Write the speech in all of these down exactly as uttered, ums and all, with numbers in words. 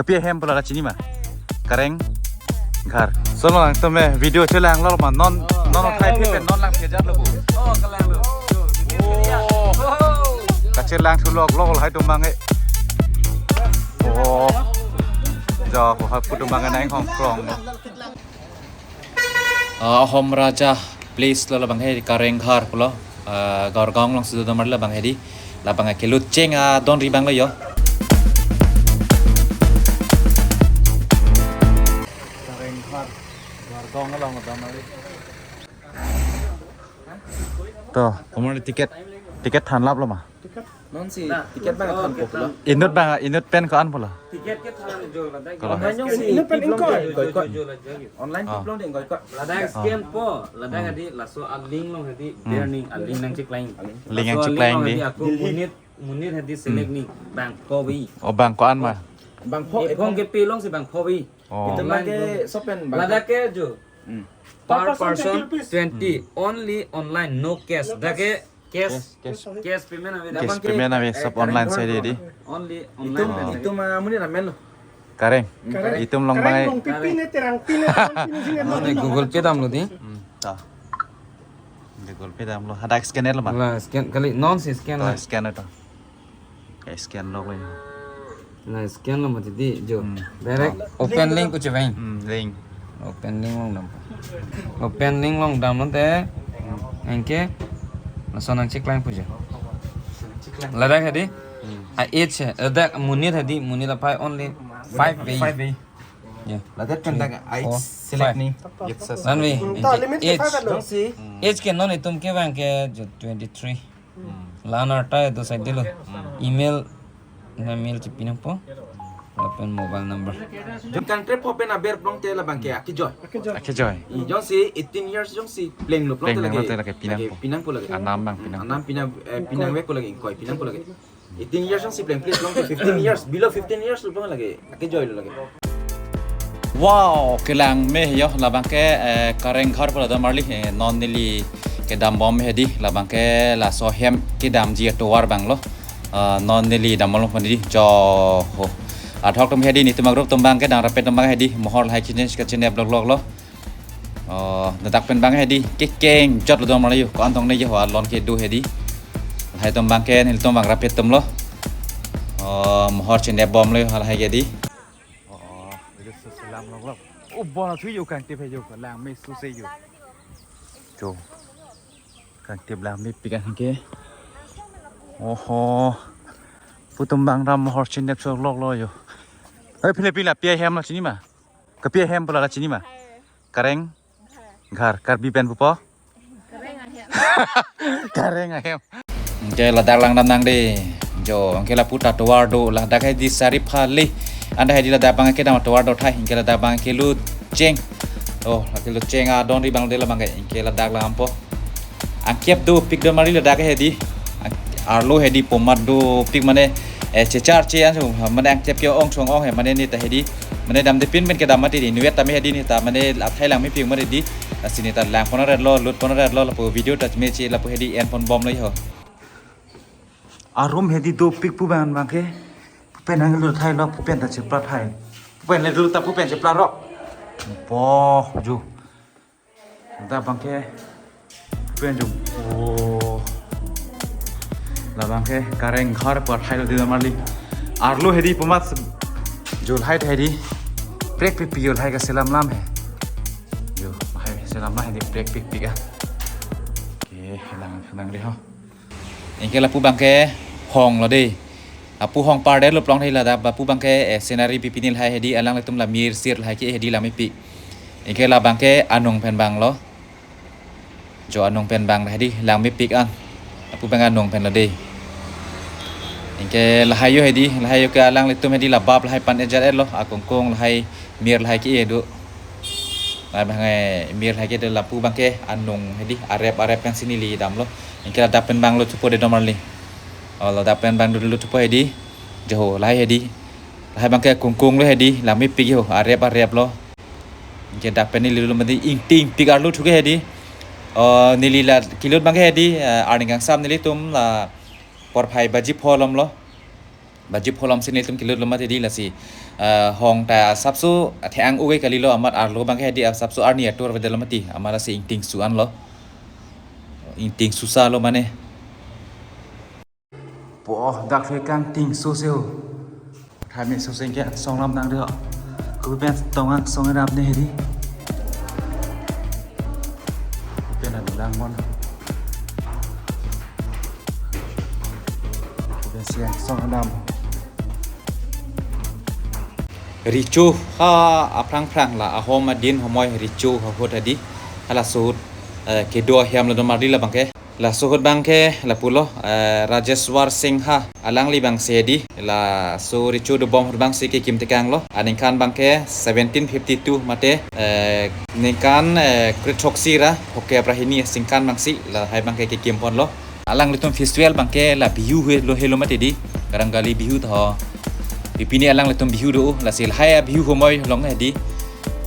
Kopi ahem pu la chini ma? Kareng Ghar. So non tame video chelang lo ma non non thai phi pen non lang phi jat lo bu. Oh, kalang lo. Kachelang thu lok lok hai tum bang e. Oh. Jo ho ha pu tum bang nang hong krong. Ah, Ahom Raja Place lo labang he Kareng Ghar pulo. Ah, Gorgaon alongsi do damar labang he di. Labang ke lut cheng adon ri bang lo yo. Kareng Ghar, Gorgaon along damar ri. To, omar ticket, ticket than lap lo ma? Non si ticket bang than ko pulo. Inut bang, inut pen ko-an pulo. Ticket ke than jo la dai. Ko la. Online jongsi inut pen ingkoi. Ingkoi ko. Online Ah. Tiplong ding ingkoi ko. La dai Ah. Scan po, la dai Hmm. Hadi laso a-link along hadi Hmm. Ber ning a-link nangcheklang. Link laso a-link nangcheklang along di. Hadi ako monit, monit hadi select Hmm. Ning bang ko wi. Oh, bang ko-an ma? Bang po. Iphong ke pilong si bang po wi. Oh. Itu Online lagi do. Sopen bang. La dai ke jo. Hmm. Per Per person person twenty rupees. Twenty. Hmm. Only online, no cash. No cash. Dak ke Cash, cash. Cash payment ave. Cash payment ave, eh, sob online sai de di. Only online. Itum, oh. Itum, ah, muni ramen lo. Kareng. Kareng. Itum along Kareng bang. Along pipi ne terang pine terang pine sing. Ano ne Google Pay dam lo di. Hmm, ta. Google Pay dam lo. Hadak scan lo ma? La scan kali non si scan. Ta la. Scan to. Kayak scan lo ko ya. Nah, scan lo mati di jo. Hmm. Direct Oh. Open link ko cheveng. Hmm, link. Open link along dam. Open link along dam lo te. Anke laso nangcheklang pu jo. La dai hadi. Hmm. A age he, eh, dak monit hadi, monit apai only five way. Five way. Ya. La dai pen dak age Four, select five. Ni. Yes, sir. Lan we. Hmm. Ta limit ke Age. Five ano? Jongsi. Hmm. Age ke non itum ke bang ke jo twenty-three. Hmm. Lan arta itu saja dulu. Hmm. Email, na email chepinang po. Lapen mobile number. Jong kan trip po pen aber plong te labang ke akijoi. Akijoi. Akijoi. I jongsi eighteen years jongsi pleng lo plong te Pleng lagi. Lo te lagi pinang Lagi po. Pinang po lagi. Anam bang pinang. Anam pinang, eh, pinang vek po lagi, ingkoi pinang po lagi. Eighteen years jongsi pleng pleng plong te fifteen years, below fifteen years lo plong lagi. Akijoi lo lagi. Wow, kelang me yo labang ke, eh, Kareng Ghar pu la damar li, eh, non neli kedam bom hedi labang ke laso hem kedamji atovar bang lo. Eh, non neli dam bom lo pon di jo ho. Adhok tum hedi nitum agrup tum bang ke dang rapet tum bang hedi mohor lahai chine ka chine blog blog lo. Oh, ladak pen bang hedi kekeng jot lo damar li yo ko-an tong ne yo alon kedo hedi. Lahai tum bang ke nelitum bang rapet tum lo. Oh, mohor chine bom lo yo lahai ke di. Oh, oh, itu seselam lok lok. Oh, bola tu yo kangtip he yo, langme suse yo. Jo. Kangtip langmepik an ke. Oho. Pu tum bang ram mohor chinep so lok lo yo. Hei, phi le pila pi ahem la chini ma? Kopi ahem pu la chini ma? Kareng Ghar, Karbi pen pupo? Kareng ahem. Kareng ahem. Anke ladak lang dam nang de. Jo, anke lapu ta tovar do, ladak hedi sari phali. Anta hedi ladak bang ke dam tovar do thai, anke ladak bang ke lut cheng. Oh, la ke lut cheng adon ri bang de labang ke, anke ladak lang po. Angkep dopik damar li ladak hedi. Ang-, arlo hedi pomat dopik mane, eh, chechar che an so, mane angkep ke ong song ong he mane neta hedi. Mane damde pin pen kedam mati di, nuet tame hedi neta mane athai langmepik mati di. Lasi neta lang pon ret lo, lut pon ret lo, lapu video ta me che lapu hedi en pon bom lo yo. Arum hedi dopik pu bang bang ke. Pu pen hang lut thai lo, pu pen ta chepla thai. Pu pen le lut ta pu pen chepla rok. Bo, ju. Labang ke pen jum. Oh. Labang ke Kareng Ghar pu athai lo di damar li. Arlo hedi pomat se-, jul hai hedi. Prek pik pik jul hai kaselam lam he. Jo, hai selam lam hedi prek pik pik ah. Oke, lang lang de ho. Anke lapu bang ke hong lo de. Apu hong par de lo plong thai ladak, lapu bang ke, eh, scenery pipi nilhai hedi alanglitum la mir sir lahai ke hedi langmepik. Anke labang ke anung pen bang lo. Jo anung pen bang hedi langmepik an. Lapu bang anung pen lo de. Anke lahai yo hedi, lahai yo ke alanglitum hedi labap lahai pan ejar et lo, akongkong lahai mir lahai ke do. Lahai bang, eh, mir lahai ke do lapu bang ke anung hedi arep arep kan sini li dam lo. Anke ladak pen bang lo thupo de damar li. Oh, ladak pen bang dulu thupo hedi. Jo ho, lahai hedi. Lahai bang ke kungkung lo hedi, langmepik ho, arep arep lo. Anke dak pen neli lo mati ingting pik arlo thuke hedi. Oh, neli la kelut bang ke hedi, eh, arni kangsam nelitum la porphai baji pholom lo. Baji pholom si nelitum kelutlo mati di lasi, eh, hong ta asapso athe ang uge kalilo, amat arlo abangke hedi asapso arni atur avedetlo mati, amat lasi ingting su anlo. Ingting susalo mane. Po dak phe kangting sose ho. Thami sose ke song lam nang de ho. Kuben tong angsong dam ne hedi. Kuben an lang mon. Kuben siang song dam. Recho ha aphrang phrang la ahom adin homoi recho ha hot hedi. Hala sot, eh, kedo ahem lo domar di la abangke. Laso ahut abangke lapulo, eh, Rajeshwar Singha alangli abangsi hedi, laso recho dobom ahut abangsi kekim tekanglo. Aningkan abangke seventeen fifty-two mate, eh, ningkan, eh, krethoksi ra hoke aprahini singkan abangsi lahai abangke kekim ponlo. Alanglitum festival abangke la Bihu helo helo mati di, Karangali Bihu ta ho. Pipini alanglitum Bihu do, lasi lahai Bihu homoi along hedi,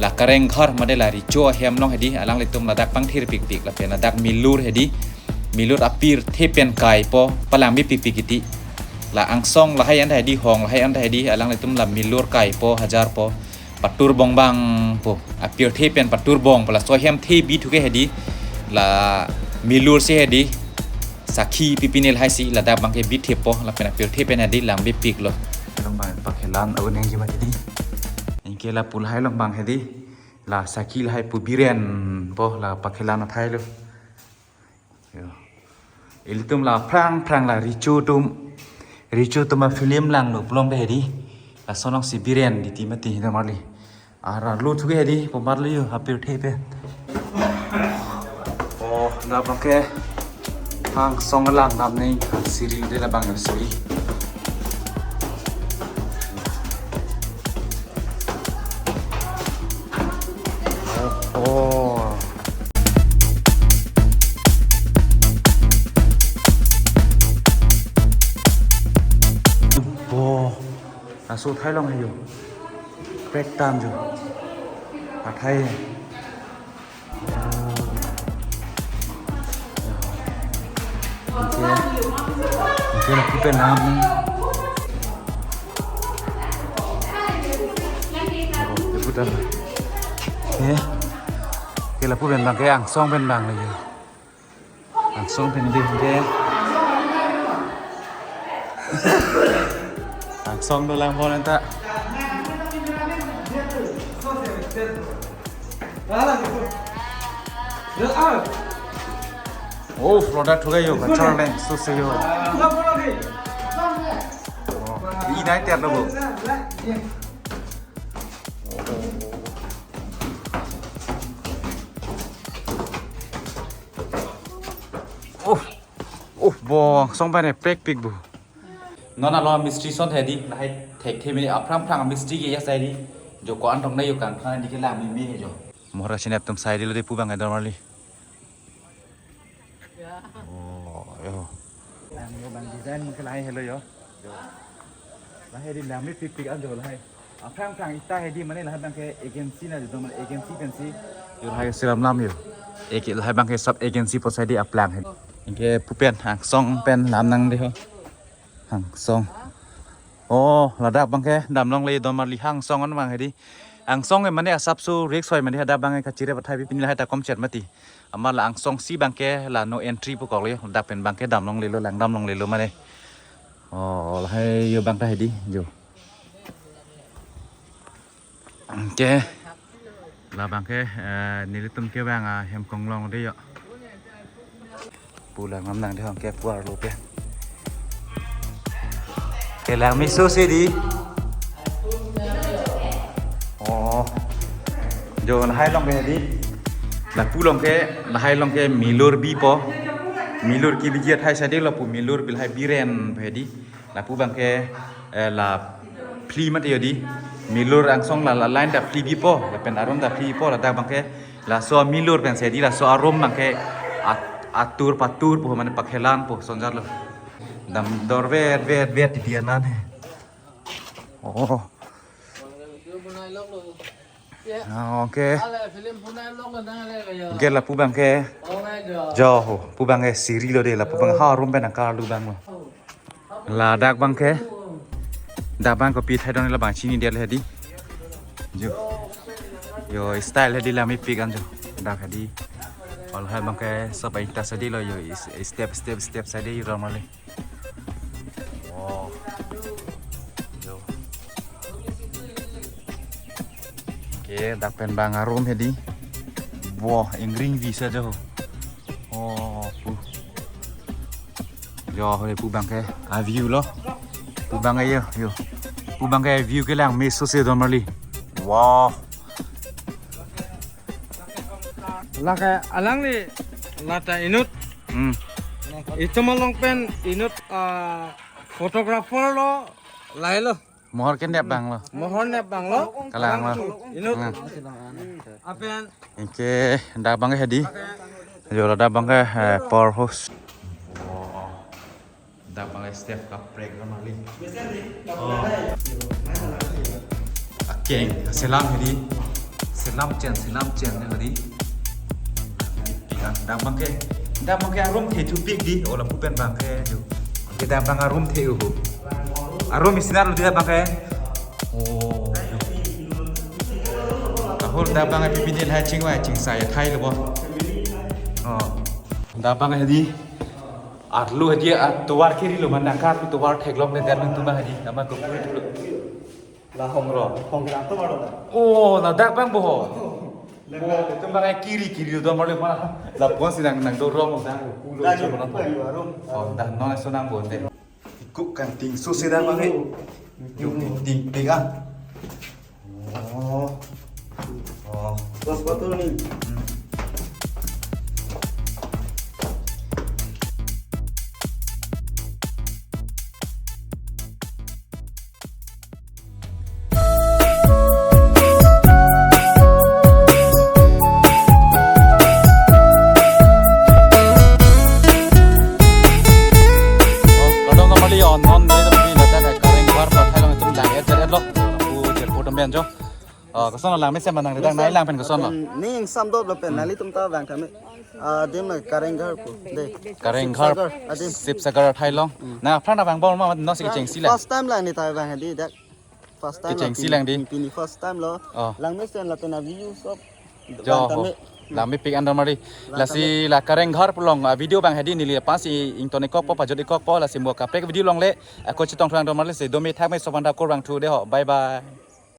la Kareng Ghar mate la recho ahem along hedi, alanglitum ladak pangthir pikpik, lapen ladak milur hedi. Milur apirthe pen kaipo, palangbi pikpik iti. La angsong lahai anta hedi, hong lahai anta hedi, alanglitum la milur kaipo, hajar po, patur bongbang po. Apirthe pen patur bong po, laso ahemthe bithu ke hedi. La milur si hedi. Sakhi pipini lahai si ladak abangke bithe po, lapen apirthe pen hedi langbi piklo. Along abang pakhelan auneng ji mati di. Anke lapu lahai along abang hedi. La sakhi lahai pu biren po, la pakhelan athai lo. Yo. Ilitum la phrang phrang la recho atum, recho atum a-film langlo pulote hedi. Lason along si biren di ti mati hedi marli. Ara lu thuke hedi, po marli yo, apirthe pen. Oh, dak abangke angsong lang dam ne, siri de la abang siri. Oh. Bo. Laso athai along he jo. Prek tam jo. Athai. Anke, anke lapu pen nam. Oh, lapu pen. Anke, anke lapu pen abangke angsong pen abang lagi. Angsong pen di, anke. Angsong dolang pon anta. Oh, product ho gayo, kachar leng, sose yo. Oh, ini nai tiar lo, bo. Oh, oh, bo, angsong pen prek pik bo. Non alo mistri ason hedi, lahai thekthe mene aphrang phrang mistri ke ya sai di. Jo ko-an tong na yo kangthang di ke la meme he jo. Mohra sinep atum sai di lo de pu abang ador marli. Oh, yo. Yang yo abang design mungkin lahai helo yo. Lahai di lami pik pik an jo lahai. Aphrang phrang ita hedi mane lahai abangke agency na jo mane agency pensi. Yo lahai selam lam yo. Eke lahai abangke sub agency po sai di aplang he. Anke pu pen angsong pen lam nang de ho. Angsong. Oh, ladak abangke dam longle don marli angsong an abang hedi. Angsong ke mane asapso risk hoi mane hadak abangke kachire pathai pipini lahai ta komchet mati. Amat la angsong si abangke la no entry pu koklo yo. Ladak pen abangke dam longlelo lang dam longlelo mane. Oh, lahai yo abang ta hedi jo. Anke. La abangke, eh, nelitum kevang ahem konglong de yo. Pu lang nam nang de ho anke pu arlo pen. Ke lang miso si di. Oh. Jo lahai along ke di. Lapu along ke, lahai along ke milur bipo. Milur kebiji athai sai di lapu milur bi lahai biren hedi. Lapu abangke, eh, la phli mati yo di. Milur angsong la, la line ta phli bipo, lapen arum ta phli bipo, ladak abangke laso milur pen sai di laso arum abangke at-, atur patur po mane pakhelan po sonjar lo. Dam dor vet vet vet di anan he. Oh. Ah, oke. Oke, lapu abangke. Jo ho, pu abangke siri lo de, lapu abang ha room pen nangkarlu abang lo. Ladak abangke. Dak abang kopi thai dong labang chini dia hedi. Jo. Yo style hedi la mepik an jo. Dak hedi. Ol hai abangke sob aita sadi lo yo is- step step step sadi yo normally. Wow. Yo. Oke, dak pen abang arum hedi. Wah, ingring visa jo. Oh, pu. Yo, hoi pu abangke a view lo. Pu abangke yo, yo. Pu abangke view kelang me so se normally. Wow. Lake alangli lata inut. Hmm. Itum along pen inut, ah, photographer lo, lahelo. Mohor kenep abang lo. Mohor nep abang lo. Kalang lo. Inut. Hmm. Apen. Oke, dak abangke hedi. Yo, dak abangke, eh, power house. Dak abangke step kaprek normally. Oh. Akeng, selam hedi. Selam chen, selam chen hedi. Dak abangke, dak abangke arum the thupik di, ola pu pen abangke jo. Ke dak abang arum the uhu. Arum isinar lo dak abangke. Oh. Ahul dak abangke pipi nilai chingvai chingsai thai lo bo. Oh. Dak abangke hedi. Arlo hedi atovar kiri lo mana kar pu tovar theklong le dan nang tuma hedi nama ko puri tulo. La hong ro, hong ro to maro da. Oh, ladak abang bo ho. Oh, tuma kiri kiri do maro ma. La pon si nang nang do rom dang pulo dan cho ko na. Arum. Oh, dan non so nang bo de. Ikuk kan ting su si dak abangke. Yung ting ting ting ah. Oh. Oh. Bos betul nih. Hmm. Oh, kadong kembali on on dari tepi letak karing luar pathai long itu lang et et lo. Aku jemput tembian jo. Oh, koson lang mesen manang ledak nai lang pen koson lo. Pen ning samdop lo pen nelitum ta bang kami. Ah, adim na Karenghar pu. De. Karenghar. Sibsagar, adim. Sibsagar athai long. Hmm. Na aphrang na vang bom ma non si kechengsi la. First time lang ne ta vang hedi dak. First time. Kechengsi lang di. Pini first time lo. Oh. Lang mesen lapen a view sob. Jo bang ho. Kami. Lang mepik an normally. Lang lasi kami. La Karenghar pu along, ah, video abang hedi neli aphan si ington ikokpo pajut ikokpo lasi mo kaprek video along le. Ako chetong thang normally si do me thak me sob an ta kurvangthu de ho. Bye bye.